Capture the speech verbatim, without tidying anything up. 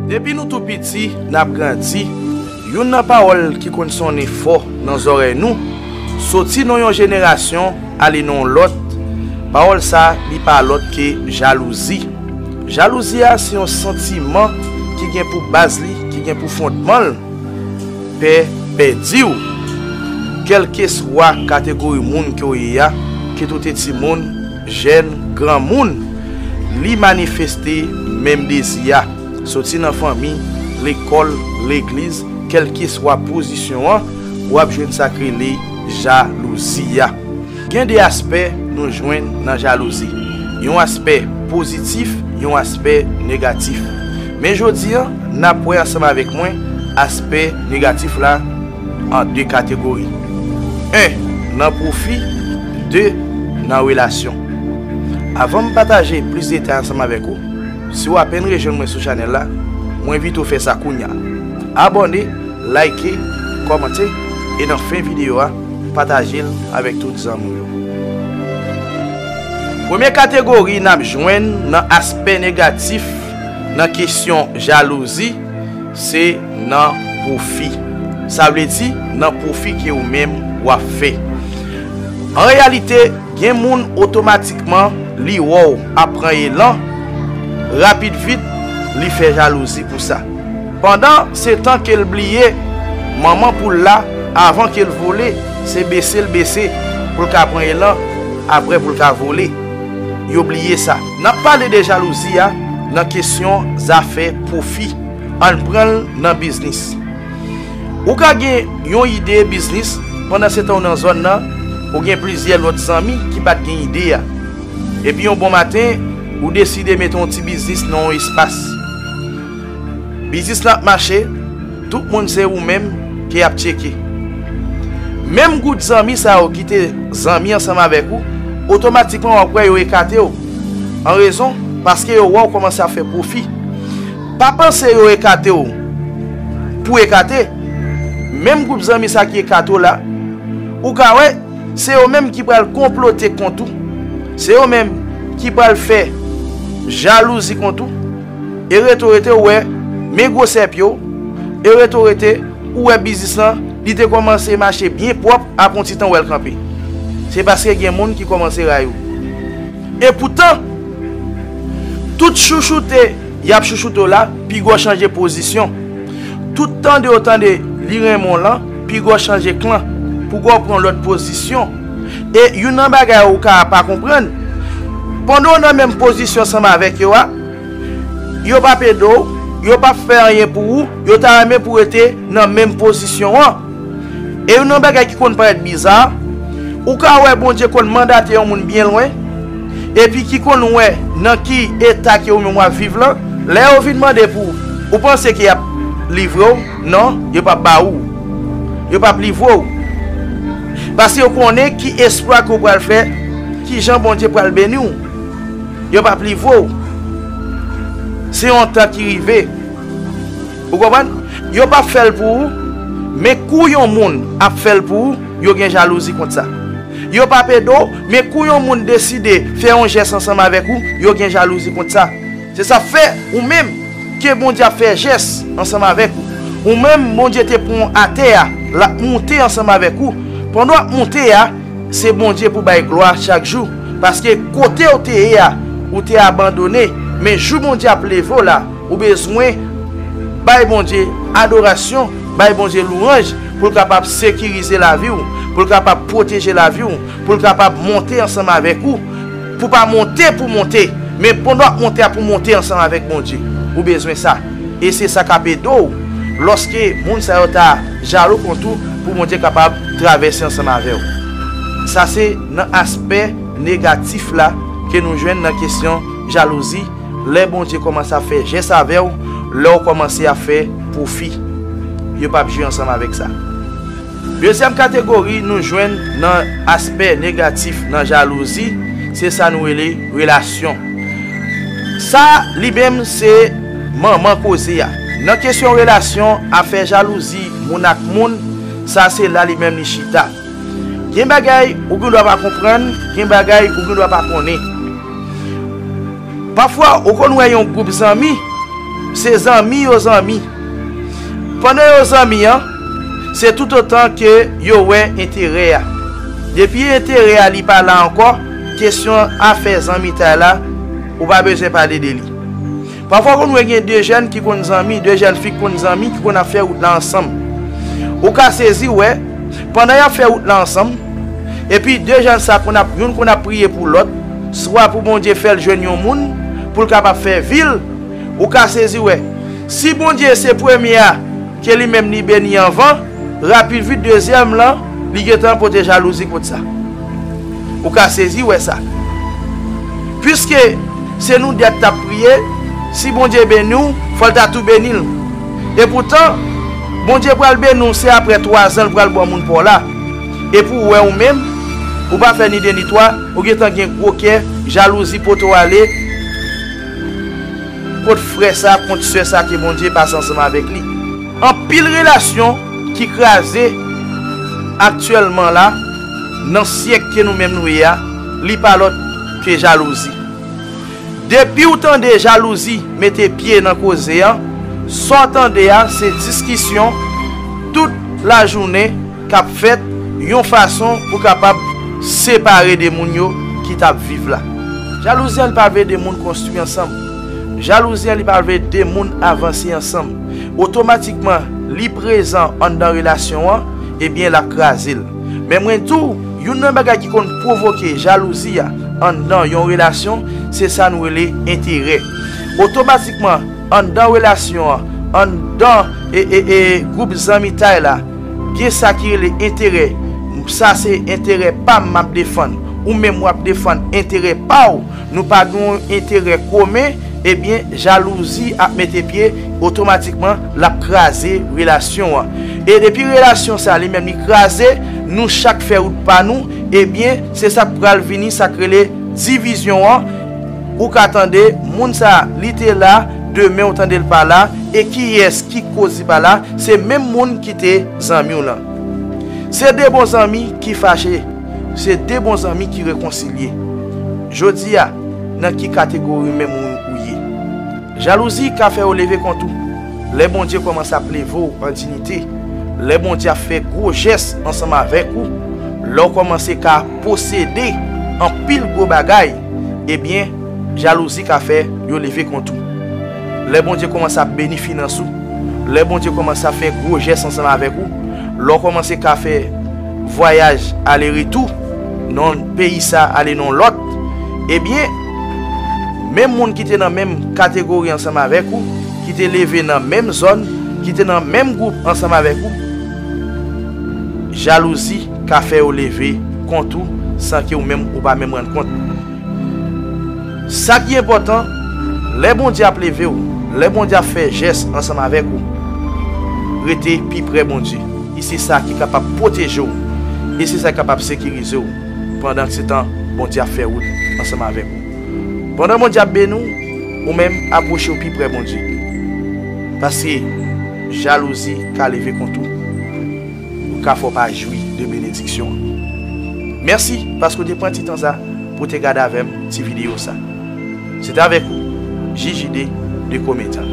Depi nou tou piti, n ap grandi. Youn nan pawòl ki konn sonnen fò nan zòrèy nou, soti nan yon jenerasyon ale nan yon lòt, pawòl sa a, li pa lòt ke jalouzi. Jalouzi a se yon santiman ki gen pou baz li, ki gen pou fondman l, pè pèdi w. Kèlkeswa kategori moun ke w ye a, kit ou te timoun, jèn, granmoun, li manifeste menm dezi a. Soti nan fanmi, lekòl, legliz, kèlkeswa pozisyon an, w ap jwenn sa k rele jalouzi a. Gen de aspè nou jwenn nan jalouzi. Yon aspè pozitif, yon aspè negatif. Men jodi a, n ap wè ansanm avèk mwen aspè negatif la an de kategori. En, nan pwofi, de, nan relasyon. Avan m pataje plis detay ansanm avèk ou, si w apèn rejwenn mwen sou chanèl la, mwen envite w fè sa kounye a. Abòne, like, kòmante, e nan fen videyo a, pataje l avèk tout zanmi w yo. Premye kategori n ap jwenn nan aspè negatif nan kesyon jalouzi, se nan pwofi. Sa vle di nan pwofi ke ou menm w ap fè. An reyalite, gen moun otomatikman li wè w ap pran elan, rapid vit, li fè jalouzi pou sa. Pandan se tan ke l bliye manman poul la, avan ke l vole, se bese l bese pou l ka pran elan, apre pou l ka vole. Yo bliye sa. N ap pale de jalouzi a nan kesyon zafè pwofi. Ann pran l nan biznis. Ou ka gen yon ide biznis, pandan se tan w nan zòn nan, ou gen plizyè lòt zanmi ki pa t gen ide a. Epi yon bon maten, ou deside mete yon ti biznis nan yon espas. Biznis lan ap mache, tout moun se ou menm ke y ap tcheke. Menm gwoup zanmi sa yo ki te zanmi ansanm avèk ou, otomatikman w ap wè yo ekate w. An rezon, paske yo wè w kòmanse ap fè pwofi. Pa panse yo ekate w pou ekate. Menm gwoup zanmi sa ki ekate w la, ou ka wè, se yo menm ki pral konplote kont ou. Se yo menm ki pral fè jalouzi kont ou. E rete w rete, ou wè, men gwosè pye w. E rete w rete, ou wè biznis lan, li te kòmanse mache byen pwòp, apre yon ti tan, ou wè l kanpe. Se paske gen moun ki kòmanse rayi w. Epoutan, tout chouchoute y ap chouchoute w la, piga w chanje pozisyon. Tout tande yo tande li renmen w lan, piga w chanje kan, piga w pran lòt pozisyon. E youn nan bagay ou ka pa konprann, pandan w nan menm pozisyon ansanm avèk yo a, yo p ap ede w, yo p ap fè anyen pou ou, yo ta renmen pou w rete nan menm pozisyon an. E youn nan bagay ki konn parèt biza, ou ka wè Bondye konn mandate yon moun byen lwen, epi ki konn wè nan ki eta ke ou menm w ap viv lan, lè yo vin mande pou ou, ou panse ke y ap livre w? Non, yo p ap ba ou. Yo p ap livre w. Paske yo konnen ki esplwa ke w pral fè, ki jan Bondye pral beni w. Yo p ap livre w. Se yon tan ki rive. Ou konprann? Yo p ap fè l pou ou, men kou yon moun ap fè l pou ou, yo gen jalouzi kont sa. Yo p ap ede w, men kou yon moun deside fè yon jès ansanm avèk ou, yo gen jalouzi kont sa. Se sa k fè, ou menm, ke Bondye ap fè jès ansanm avèk ou. Ou menm, Bondye te pran w atè a, l ap monte ansanm avèk ou. Pandan w ap monte a, se Bondye pou bay glwa chak jou. Paske kote w te ye a, ou te abandone. Men jou Bondye ap leve w la, ou bezwen bay Bondye adorasyon, bay Bondye lwanj, pou l kapab sekirize lavi w, pou l kapab pwoteje lavi w, pou l kapab monte ansanm avèk ou, pou pa monte pou monte, men pandan w ap monte a pou monte ansanm avèk Bondye. Ou bezwen sa. E se sa k ap ede w lòske moun sa yo ta jalou kont ou pou Bondye kapab travèse ansanm avè w. Sa se nan aspè negatif la ke nou jwenn nan kesyon jalouzi, lè Bondye kòmanse ap fè jès avè w, lè w kòmanse ap fè pwofi. Yo p ap jwe ansanm avèk sa. Dezyèm kategori nou jwenn nan aspè negatif nan jalouzi, se sa nou rele relasyon. Sa, li menm, se manman koze a. Nan kesyon relasyon, afè jalouzi moun ak moun, sa se la li menm li chita. Gen bagay ou gen dwa pa konprann, gen bagay ou gen dwa pa konnen. Pafwa, ou konn wè yon gwoup zanmi, Se zanmi yo zanmi. Pandan yo zanmi an, se toutotan ke yo wè enterè a. Depi enterè a li pa la ankò, kesyon afè zanmitay la, ou pa bezwen pale de li. Pafwa konn wè gen de jèn ki konn zanmi, de jèn fi ki konn zanmi, ki konn ap fè wout la ansanm. Ou ka sezi wè, pandan y ap fè wout la ansanm, epi de jèn sa konn ap, youn konn ap priye pou lòt, swa pou Bondye fè l jwenn yon moun, pou l kapab fè vi l, ou ka sezi wè. Si Bondye se premye a, ke li menm li beni anvan, rapid vit dezyèm lan, li gentan pote jalouzi kot sa. Ou ka sezi wè sa. Piske se nou dèt t ap priye, si Bondye beni w, fò l ta tou beni l. Epoutan, Bondye pral beni w, se aprè twa zan l pral ba w moun pa w la. Epi w wè ou menm, ou pa fè ni de ni twa, ou gentan gen gwo kè, jalouzi pote w ale kont frè sa, kont sè sa ke Bondye pase ansanm avèk li. Anpil relasyon ki kraze aktyèlman la, nan syèk ke nou menm nou ye a, li pa lòt ke jalouzi. Depi w tande jalouzi mete pye nan koze an, sa w tande a se diskisyon tout lajounen k ap fèt yon fason pou kapab separe de moun yo ki t ap viv la. Jalouzi an li pa vle de moun konstwi ansanm. Jalouzi an li pa vle de moun avanse ansanm. Otomatikman, li prezan anndan relasyon an, ebyen, l ap kraze l. Men mwen di w, youn nan bagay ki konn pwovoke jalouzi a anndan yon relasyon, se sa nou rele enterè. Otomatikman, anndan relasyon an, anndan e, e, e, gwoup zanmitay la, gen sa ki rele enterè. Sa se enterè pa m m ap defann. Ou menm w ap defann enterè pa w. Nou pa gen yon enterè komen, ebyen, jalouzi ap mete pye, otomatikman, l ap kraze relasyon an. E depi relasyon sa li menm li kraze, nou chak fè wout pa nou, ebyen, se sa k pral vini, sa k rele divizyon an. Ou ka tande, moun sa, li te la, demen ou tande l pa la, e kiyès ki koz li pa la, se menm moun ki te zanmi w lan. Se de bon zanmi ki fache, se de bon zanmi ki rekonsilye. Jodi a, nan ki kategori menm ou, ou ye? Jalouzi ka fè w leve kont ou. Lè Bondye kòmanse ap leve w an diyite, lè Bondye ap fè gwo jès ansanm avèk ou, lè w kòmanse ka posede anpil gwo bagay, ebyen, jalouzi ka fè yo leve kont ou. Lè Bondye kòmanse ap beni finans ou, lè Bondye kòmanse ap fè gwo jès ansanm avèk ou, lè w kòmanse ka fè vwayaj ale retou, nan peyi sa ale nan lòt, ebyen, menm moun ki te nan menm kategori ansanm avèk ou, ki te leve nan menm zòn, ki te nan menm gwoup ansanm avèk ou, jalouzi ka fè yo leve kont ou san ke ou menm ou pa menm rann kont. Sa ki enpòtan, lè Bondye ap leve w, lè Bondye ap fè jès ansanm avèk ou, rete pi pre Bondye. E se sa ki kapab pwoteje w. E se sa ki kapab sekirize w pandan se tan Bondye ap fè wout ansanm avèk ou. Pandan Bondye ap beni w, ou menm apwoche w pi pre Bondye. Paske jalouzi ka leve kont ou. Ou ka fè w pa jwi de benediksyon an. Mèsi paske w te pran ti tan sa pou w te gade avè m ti videyo sa. Se te avèk ou, J J D de Komedyan.